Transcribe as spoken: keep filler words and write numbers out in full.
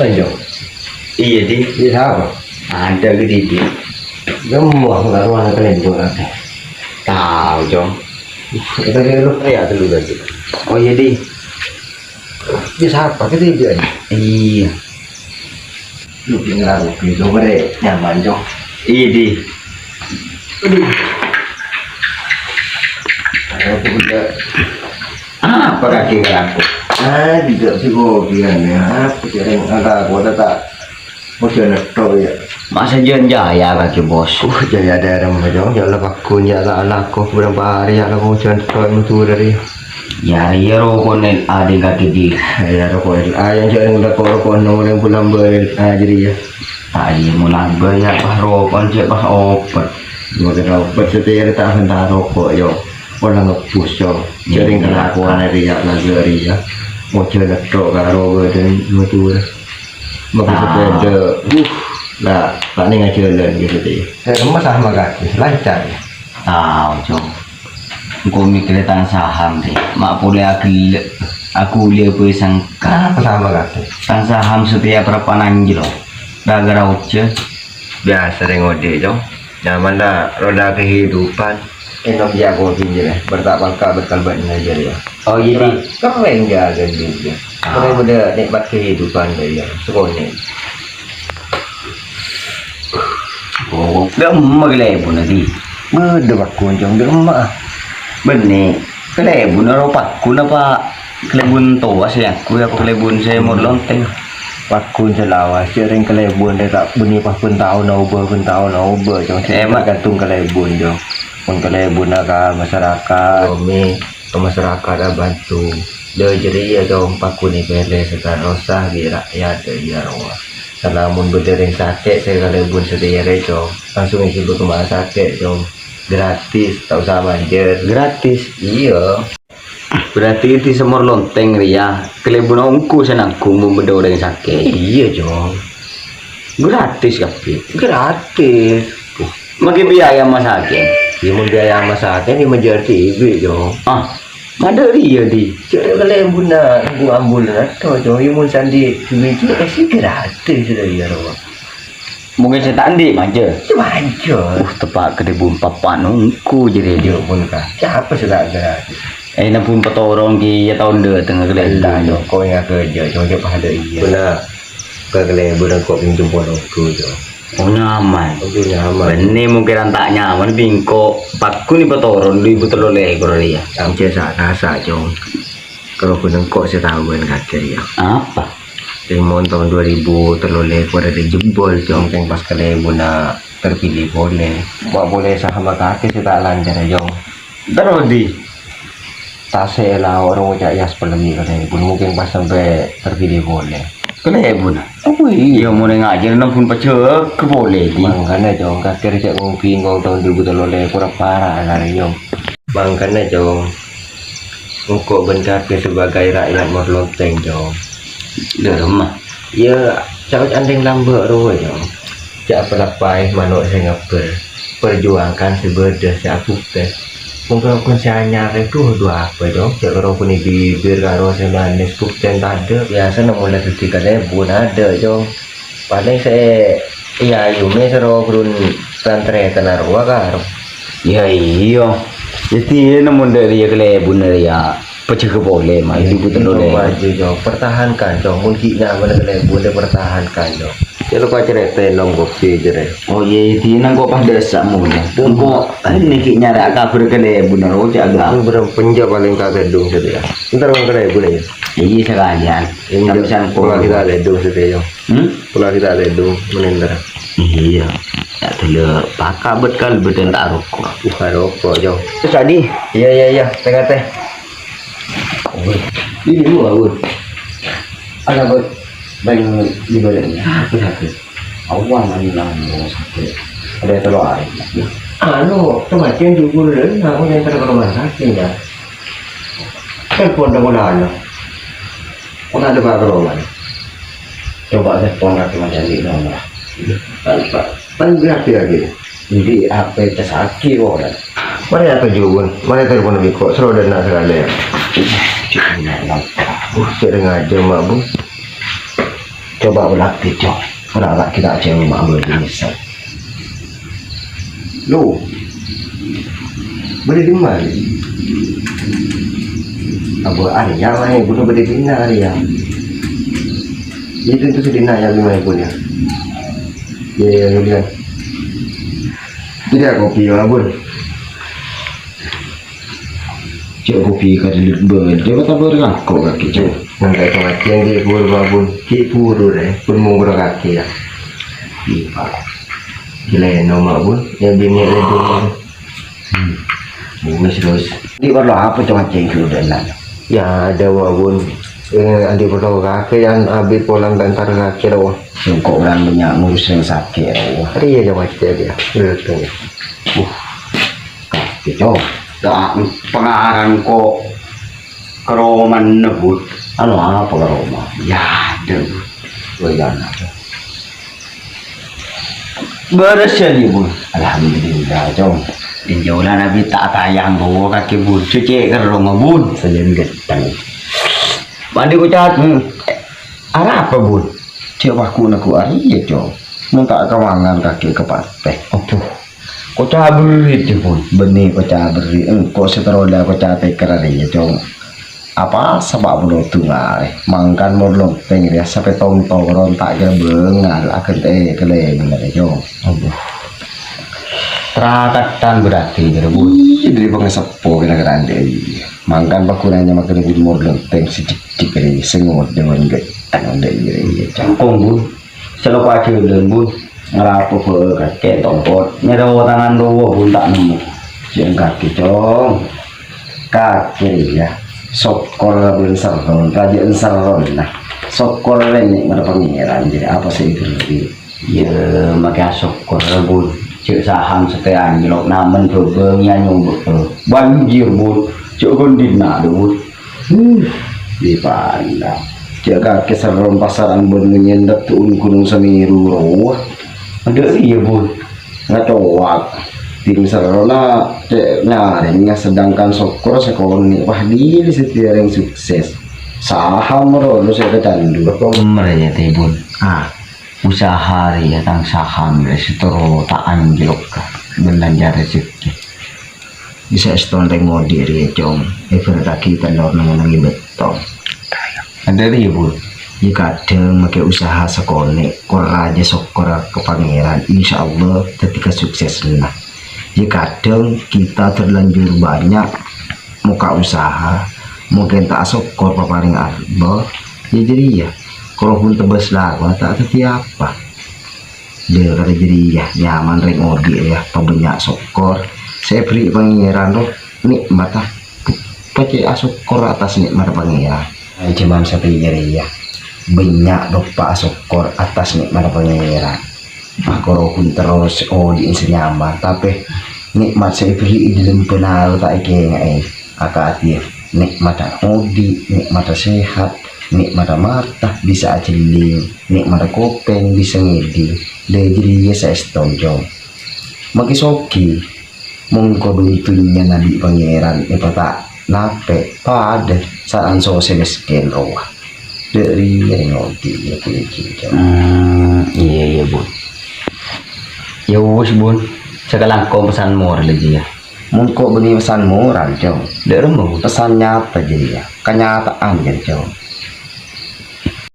Ayo. Iyâ, Di. Iyâ, sapa? Ada ke Didi? Gemma, nggak ruang kalian buat apa? Tahu, Cong. Kita ke lu. Ya, dulu tadi. Oh, iya, Di. Iyâ, sapa ke Didi? Iyâ. Lu tinggal, lu pintu, beri nyaman, Cong. Iyâ, Di. Aduh. Ayo, aku udah. Apa kaki aku? Ah, tidak sih, kopi kan, ya. Apa sih, yang ada aku, ada tak? Mau jalan tok, ya. Masa jalan jaya kaki, Bos? Uh, jaya ada yang mau jauh, ya Allah, aku, ya Allah, aku berapa hari, ya Allah, mau jalan tok, itu dari. Ya, iya, rokok nih, ada kaki di. Ya, rokok nih. Ah, yang jangan udah kok rokok, nomor yang pulang balik, ah, jadi ya. Ah, iya, mau nambah, ya, Pak, rokok, cek, Pak, obat. Mau kena obat, setiap hari tak hentak rokok, yo. Ora ngebus, Cong. Iya, sering iya, kelakuan Pak. Ria lagi ria. Ojo netok karo badan metu. Maka ah. Sepeda, uh, lah, tak ning jalan gitu deh. Eh, emas sama kaki, lancar. Tahu, Cong. Engko mikirnya tang saham deh. Mak pule agile, aku liya gue sangka. Apa sama kaki? Tang saham setiap rapan anjlo. Gara-gara ojo. Biasa deh ngode, Cong. Nyaman dah roda kehidupan. Enom jago pinjil ya, bertak pangka berkalban ngajar ya. Oh, iya, Di. Keren, keren jaga juga. Ah. Keren udah nikmat kehidupan deh ya, semuanya. Oh, gak emak kelebun lagi. Beda bak kunjung gak emak. Benih, kelebun apa pakun apa kelebun toa sih aku ya, kelebun saya mau lonteng. Pakun selawas, sering kelebun deh tak benih pas pun tahu noba, pun tahu noba, Cong. Emang tergantung kelebun, Cong. Pun kelebun ka masyarakat. Kami ke masyarakat bantu. Dia jadi ya, Cong, pakun ni pele sekarang rosah di rakyat ya, roh. Salamun beda yang sakit, saya kelebun setia deh, Cong. Langsung ikut ke rumah sakit, Cong. Gratis, tak usah manjer. Gratis? Iya. Berarti di semor lonteng ria, kelebun ongku senangku membeda orang sakit. Iya, Jong. Gratis kabeh. Gratis. Make biaya rumah sakit. Ya, mun biaya rumah sakit, ya, menjadi ibu, Jong. Ah, ada ria, Di. Cari kelebun, nah, nunggu ambulan atau, Jong. Ya, mun sandi, duit, ya, sih gratis, sudah, ya, roh. Mungkin saya tak endi, manja. Manja. Uh, tepak gede bumpa panungku jadi dia. Dia pun kah? Siapa sih tak gratis? Eh, na bumpa torong ki, ya, tahun dua tengah kelihatan. Iya, kok yang kerja, cocok pada iya. Benar. Ke kelebon kok pinjam ponongku, jo. Oh, nyaman. Oh, nyaman. Benih mungkin tak nyaman, bingko. Pakku ni petoron, dua ribu telu lego ya. Sampai saat rasa, jo. Kalau gunung kok setahuan kakek, ya. Apa? Sing mon taun dua ribu telu lèkor arè jebol, Cong, sing pas kalèbunna terpilih polè. Kok polè saham kakè sè ta' lancar, Cong? Terus, Di? Tasè lao' rong ca'na yas pelemi kalèbun, mungkin pas sampè' terpilih polè. Kalèbun? Oh, iyâ. Iyâ, mon ngajhâr nembhun pajhâghâ polè, Di. Mangkana, Cong, kakè cè' ngomong bingung taun dua ribu telu lèkor para' arè, Cong. Mangkana, Cong. Engko' bân kakè sebagai rakyat mor lontèng, Cong. Dâremma. Iyâ, ca'na andeng lambâ' rowa, Cong. Jhâ' apalapaè mano' sè ngabbher. Perjuangkan sè bâdâ sè abuktè. Mongkon-mongkon sè anyar, duh, duh apa, Cong? Jhâ' karo bânnè bibir karo sè manis, buktèn tadâ'. Biyasana mon la dhâddhi kalèbun adâ', Cong. Palèng sè, iyâ, ayu mè soro ghun tan-tarètan rowa karo. Iyâ, iyâ. Dhâddhi, nèmon dâri kalèbun rèya pajhâghâ polè, ma', itu putèn polè. Maju, Cong. Pertahankan, Cong. Mon ghi' nyaman kalèbun, pertahankan, Cong. Jhâ' lupa carètè nong kopi, jârè. Oh, iyâ, dhina engko' pas dâsa' molè. Engko' anè ghi' nyarè kabhâr kalèbun, oh, jhâ' gâ. Bener penjâ palèng ka tèdung, jârè, ya. Entar kalèbun, ya. Iyâ, sakalèyan. Entar. Tapi san pola kita tèdung, jârè, ya. Hmm? Pola kita tèdung, menentar. Iyâ. Ya, dulu pakabet kal beden tak rokok. Bukan rokok, Cong. Terus tadi? Iyâ, iyâ, iyâ. Tengah teh. Ini dua, Bud. Ada, Bud. Bang di badannya. Sakit, sakit. Awal main lawan rumah sakit. Ada yang terlalu air. Anu, kematian juga dulu. Aku yang ke rumah sakit, ya. Telepon dong, udah ada. Udah ada, Pak, ke rumah. Coba telepon lagi, Mas Andi, nomor. Pak, Pak. Kan berarti lagi. Jadi apa yang tersakit, orang? Mari aku juga, mari telepon lebih kok, seru dan nak sekali ya. Uh, cek ngajak, Mak, Bu. Coba ulang, Cong. Ora, ta' kèra jhâ' ma' bâdâ nyèsèl. Lo, bâdâ dimma? Abu Arya, maè, bun, bâdâ dinna Arya. Itu, itu si dinna ya, maè, bun, ya. Iya, iya, iya. Jadi aku piye, Bun? Cek kopi ka dulu, Bun. Dia kata, "Bun, aku kaki, Cok." Nang kae kematian di buru, Bun. Ki buru deh, pun mung buru kaki ya. Iya, Pak. Gila ya, no, Mak, Bun. Ya, bini ya, Bun. Hmm. Bungkus terus. Di perlu apa, Cok, ngeceng dulu deh, nah? Ya, ada, Mak, Bun. Eh, andi perlu kaki yang abi pulang bentar kaki, loh. Sengko' orang banyak ngurus yang sakit, loh. Iya, Cok, ngeceng dia. Betul. Uh, kaki, Cok. Ya, pengarang kok keroman nebut. Anu apa keroma? Ya, ada. Wayana, Cok. Beres ya, nih, Bun. Alhamdulillah, Cong. Dinjolan abi tak tayang, bawa kaki, Bun. Cuci kerong, Bun. Sajan getang. Mandi kucat. Hmm. Eh, arapa, Bun? Dia waktu neku ari ya, Cong. Mun tak kawangan kaki kepateh. Aduh. Koca berri, Bun. Benne koca berri. Engko' seterola koca teker ari ya, Cong. Apa sebab bulu tu ngare? Mangkan mor lonteng ya, sampai tong-tong rontak ke bengal, akan eh, kele bener, Cong. Aduh. Terakatan berarti, gitu, Bun. Iya, dari pengesepo kira-kira ande, iya. Mangkan pagunanya makan Bun mor lonteng si cek-cek ini, sing ngode, Bun, gak, tang ande, iya, iya, Cong. Kong, Bun. Selo pagi ulen, Bun. Ngerapo be kakek tongkot. Nyero tangan rowo, Bun, tak nemu. Jeng kaki, Cong. Kaki ya. Sokor, Bun, seron. Raja seron, nah. Sokor ini ngerti pangeran. Jadi apa sih itu? Ya, make sokor, Bun. Cek saham setean jelok namen bebeng ya nyoba. Banjir, Bun. Cek gondina, Bun. Hmm, dipandang. Cek kaki seron pasaran, Bun, ngenyen datu'un Gunung Semeru, roh. Ada iya, Bun. Ngacowak. Tim serona cek nyaring, sedangkan sokor sekoni. Wah, diri setiap yang sukses. Saham rono saya kecandu. Pemernya teh, Bun. Ah, usaha ri ya tang saham ri setoro tak anjlok. Benan jare rezeki. Bisa eston reng ngodi ri ya, Cong. Ibarat lagi telor nang-nang beton. Ada ri ya, Bun. Ya kadang make usaha sekone, kor aja sokor ke pangeran. Insya Allah ketika sukses lah. Ya kadang kita terlanjur banyak muka usaha, mungkin tak sokor paparing arba. Ya jadi ya, kalau pun tebas lagu tak ada apa. Dia kata jadi ya, nyaman reng odi ya, pabanyak sokor. Saya beri pangeran roh nikmat ah. Pacè asokkor atas nikmat Pangèran. Jaman sapèyè rèya, bânnya' doppa asokkor atas nikmat Pangèran. Makoro pun terros odi'na sè nyaman, tapè nikmat sè èberri' è dâlem bhâlâ ta' èkènga'è. Akadhi nikmat odi', nikmat sehat, nikmat mata bisa ajhelling, nikmat kopèng bisa ngèdhing. Dâ' jârèya saèstona, Cong. Makè soghi, Mongko dhunnya nabi Pangèran èpata' napè' padâ sareng sosè mèskèn rowa. Dâ' rèya rèng odi' ya puniki, Cong. Hmm, iyâ, iyâ, Bun. Ya wis, Bun. Sakalangkong pesan moral jârèya. Mongko bânnè pesan moral, Cong. Dâ' remma, Bun? Pesan nyata jârèya. Kanyata'an jârèya, Cong.